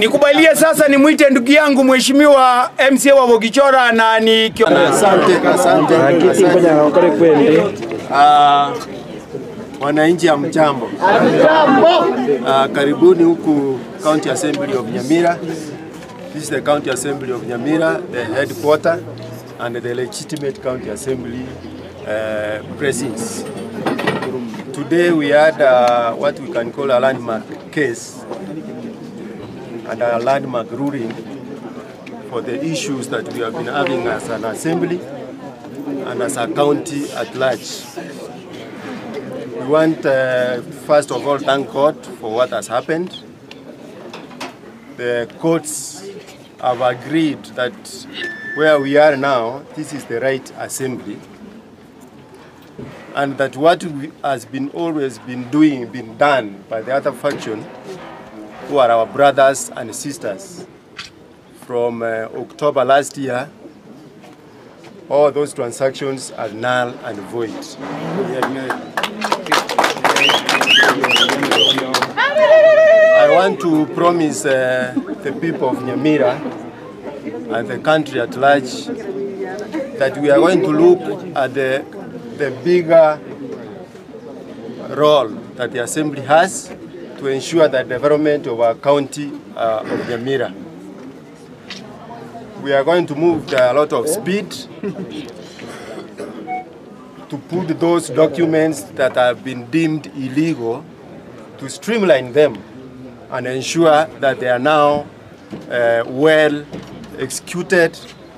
Nikubalie sasa nimwite ndugu yangu Mheshimiwa MCA wa Bogichora na ni Asante, asante. Wananchi hamjambo. Karibuni huku County Assembly of Nyamira. This is the County Assembly of Nyamira, the headquarter and the legitimate County Assembly presence. Today we had what we can call a landmark case and a landmark ruling for the issues that we have been having as an assembly and as a county at large. We want, first of all, thank God for what has happened. The courts have agreed that where we are now, this is the right assembly, and that what has been always been doing, been done by the other faction, who are our brothers and sisters, from October last year, all those transactions are null and void. I want to promise the people of Nyamira and the country at large that we are going to look at the bigger role that the assembly has to ensure the development of our county of Nyamira. We are going to move a lot of speed to put those documents that have been deemed illegal, to streamline them and ensure that they are now well executed,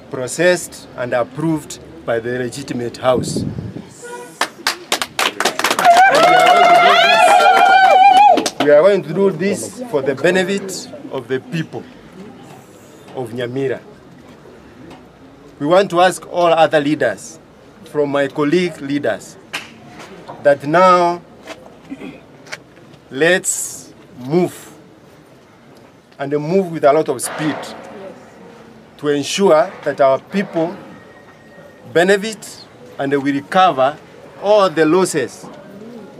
processed, and approved by the legitimate house. We are going to do this for the benefit of the people of Nyamira. We want to ask all other leaders, from my colleague leaders, that now let's move, and move with a lot of speed, to ensure that our people benefit and we recover all the losses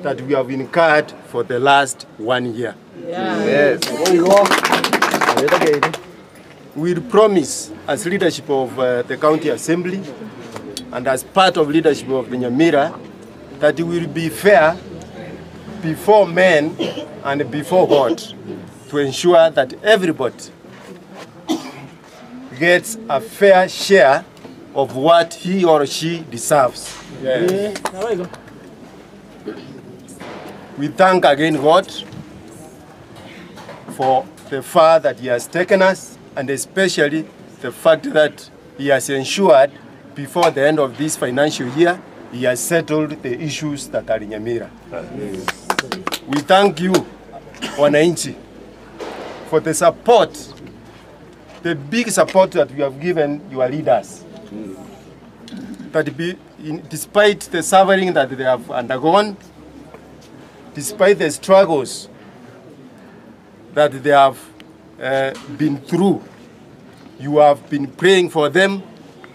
that we have incurred for the last 1 year. Yeah. Yes. We promise as leadership of the County Assembly and as part of leadership of the Nyamira that we will be fair before men and before God to ensure that everybody gets a fair share of what he or she deserves. Yes. We thank again God for the far that he has taken us, and especially the fact that he has ensured before the end of this financial year, he has settled the issues that are in Nyamira. Yes. We thank you, wananchi, for the support, the big support that you have given your leaders. That despite the suffering that they have undergone, despite the struggles that they have been through, you have been praying for them,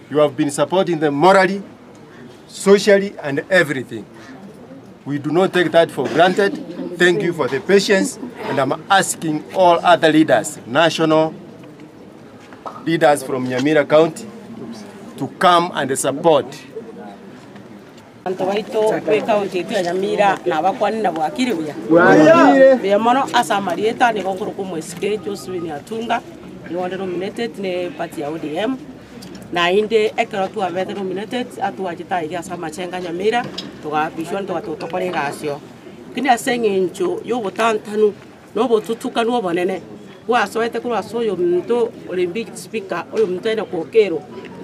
you have been supporting them morally, socially, and everything. We do not take that for granted. Thank you for the patience, and I'm asking all other leaders, national leaders from Nyamira County, to come and support. Anto baito be county ya Nyamira na bakwani na bwakire buya. Buya mono asamarieta ni gokuru kumwesike Josephine Atunga ni wonde nominated ne party ya ODM na inde ekero tu abete nominated atuwajita iga samachenga Nyamira tuga vision tuga tutokore gasio kini asengencho yobotantanu nobotutukanu obonene wasoete kurwa soyo mto Olympic speaker oyo mto ene kokero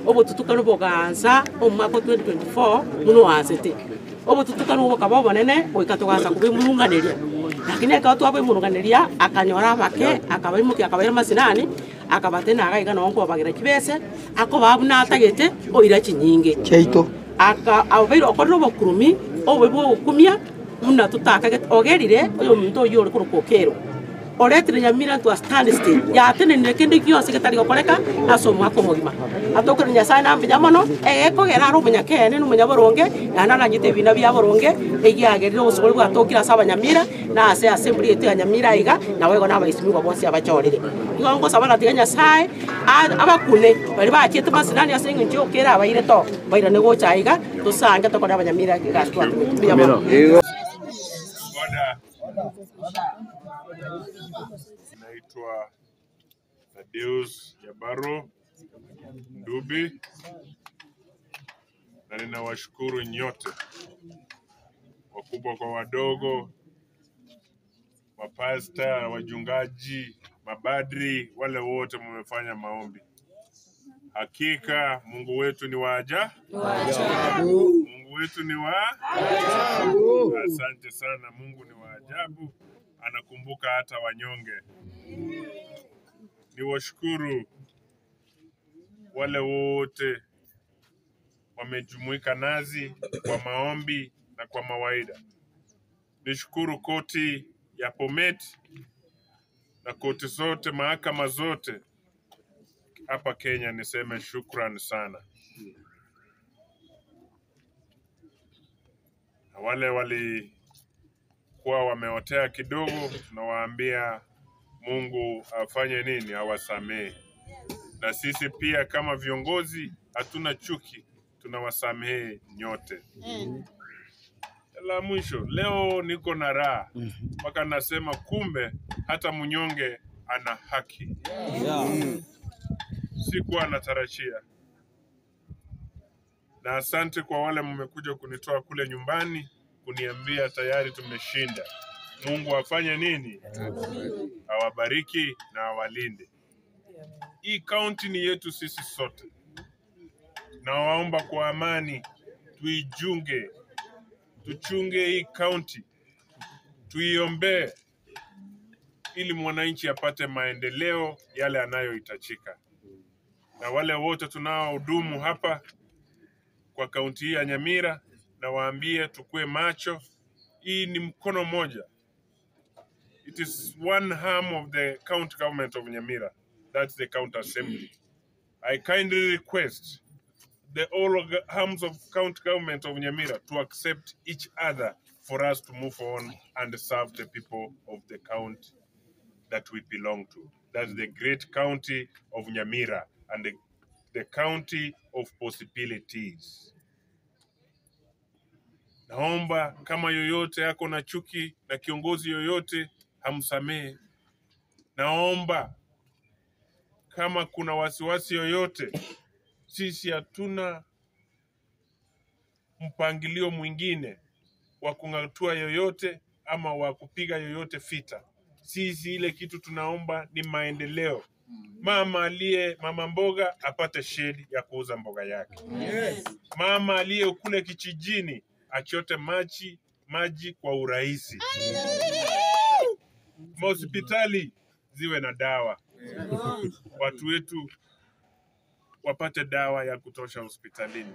obotutukanu boganza omwaka 2024 muno wasete obotutukanu bokaba bonene oikatugasa kubimurunganeria lakini akawatu abimurunganeria akanyora bake akabaimuki akabaira masinani akabatena agaiga nonko bagira kibese akobabu natagete oira chinyinge cheito aka abeiro okorro bokurumi obwe bokumia muna tutakage ogerire oyo muntu oyo uri kurukokero oretire Nyamira to a standstill ya tenene kende kyose kitari gokoreka aso mwako mugima atokere Nyasaye na mbinya mono egekogera ari omunya kene n'omunya boronge na naranyite bina bia boronge egiagerire obosogori bwatokire ase abanyamira na ase assembly yetu ya Nyamira iga na wego na abaisimi bonsi abachorire Igongo sabana tiganya sai abakune bari bachete masinani asengi njo kera abaire to baira nego chaiga tusange tokora abanyamira gaswa tumia. Naitwa Thaddeus Jabaro Ndubi na ninawashukuru nyote, wakubwa kwa wadogo, mapasta, wachungaji, mabadri, wale wote mmefanya maombi. Hakika Mungu wetu ni wa ajabu. Mungu wetu ni wa ajabu. Asante sana, Mungu ni wa ajabu, anakumbuka hata wanyonge. Niwashukuru wale wote wamejumuika nazi kwa maombi na kwa mawaida. Nishukuru koti ya Bomet na koti zote, mahakama zote hapa Kenya, niseme shukran sana. Na wale walikuwa wameotea kidogo, tunawaambia Mungu afanye nini, awasamehe. Na sisi pia kama viongozi hatuna chuki, tunawasamehe nyote. La mwisho, leo niko na raha mpaka nasema kumbe hata mnyonge ana haki. Sikuwa natarajia. Na asante kwa wale mmekuja kunitoa kule nyumbani kuniambia tayari tumeshinda. Mungu afanye nini? Awabariki na awalinde. Hii county ni yetu sisi sote. Na waomba kwa amani tuijunge, tuchunge hii county, tuiombee ili mwananchi apate maendeleo yale anayohitajika. Na wale wote tunaohudumu hapa kwa kaunti hii ya Nyamira, na waambie tukue macho. Hii ni mkono moja. It is one arm of the county government of Nyamira. That's the county assembly. I kindly request the all arms of county government of Nyamira to accept each other for us to move on and serve the people of the county that we belong to. That's the great county of Nyamira and the county of possibilities. Naomba kama yoyote yako na chuki na kiongozi yoyote hamsamehe. Naomba kama kuna wasiwasi yoyote, sisi hatuna mpangilio mwingine wa kungatua yoyote ama wa kupiga yoyote fita. Sisi ile kitu tunaomba ni maendeleo. Mama aliye mama mboga apate shedi ya kuuza mboga yake. Yes. Mama aliye kule kijijini achote maji kwa urahisi. Hospitali ziwe na dawa. Watu wetu wapate dawa ya kutosha hospitalini.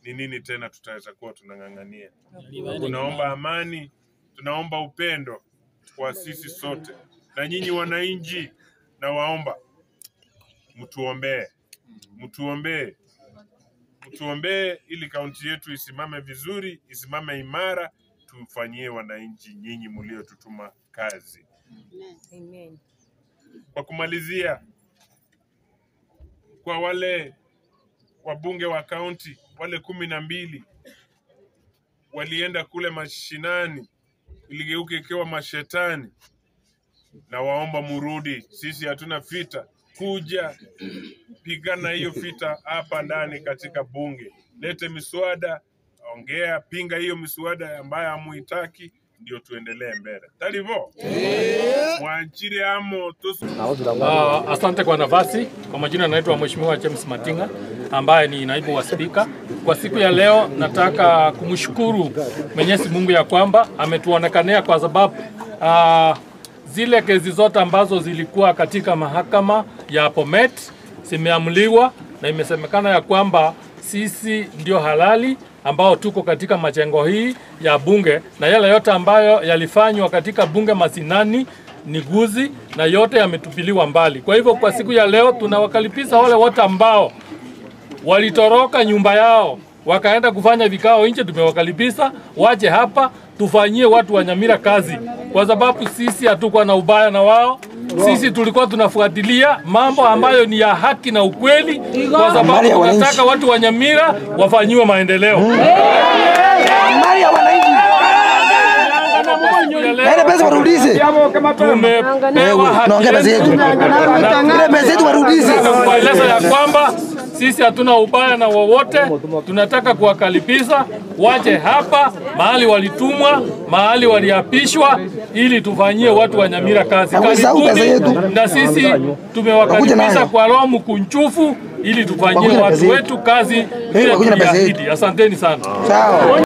Ni nini tena tutaweza kuwa tunang'ang'ania? Tunaomba amani, tunaomba upendo kwa sisi sote. Na nyinyi wananchi, na waomba mtuombee. Mtuombee. Mtuombee ili kaunti yetu isimame vizuri, isimame imara, tumfanyie wananchi nyinyi mliotutuma kazi. Amen. Kwa kumalizia, kwa wale wabunge wa kaunti, wale 12 walienda kule mashinani, iligeuke ikiwa mashetani, na waomba murudi. Sisi hatuna vita, kuja pigana hiyo vita hapa ndani katika bunge. Lete miswada, ongea, pinga hiyo miswada ambayo hamuitaki, ndio tuendelee mbele. Talivo? Mwanchire amo tusu. Asante kwa nafasi. Kwa majina naitwa Mheshimiwa James Matinga ambaye ni naibu wa spika. Kwa siku ya leo nataka kumshukuru Mwenyezi Mungu ya kwamba ametuonekanea, kwa sababu zile kesi zote ambazo zilikuwa katika mahakama ya Bomet zimeamuliwa na imesemekana ya kwamba sisi ndio halali ambao tuko katika majengo hii ya bunge, na yale yote ambayo yalifanywa katika bunge masinani ni guzi na yote yametupiliwa mbali. Kwa hivyo kwa siku ya leo tunawakaribisha wale wote ambao walitoroka nyumba yao wakaenda kufanya vikao nje. Tumewakaribisha waje hapa tufanyie watu wa Nyamira kazi, kwa sababu sisi hatukuwa na ubaya na wao. Sisi tulikuwa tunafuatilia mambo ambayo ni ya haki na ukweli, kwa sababu tunataka watu wa Nyamira wafanyiwe maendeleo. Mali ya wananchi. Ile pesa warudishe. Tumepewa haki Naongea pesa yetu. Ile pesa yetu warudishe. Kueleza ya kwamba sisi hatuna ubaya na wowote, tunataka kuwakaribisha waje hapa mahali walitumwa, mahali waliapishwa, ili tufanyie watu wa Nyamira kazi. Karibuni, na sisi tumewakaribisha kwa roho mkunjufu ili tufanyie watu wetu kazi vile tuliahidi. Asanteni sana. Sawa.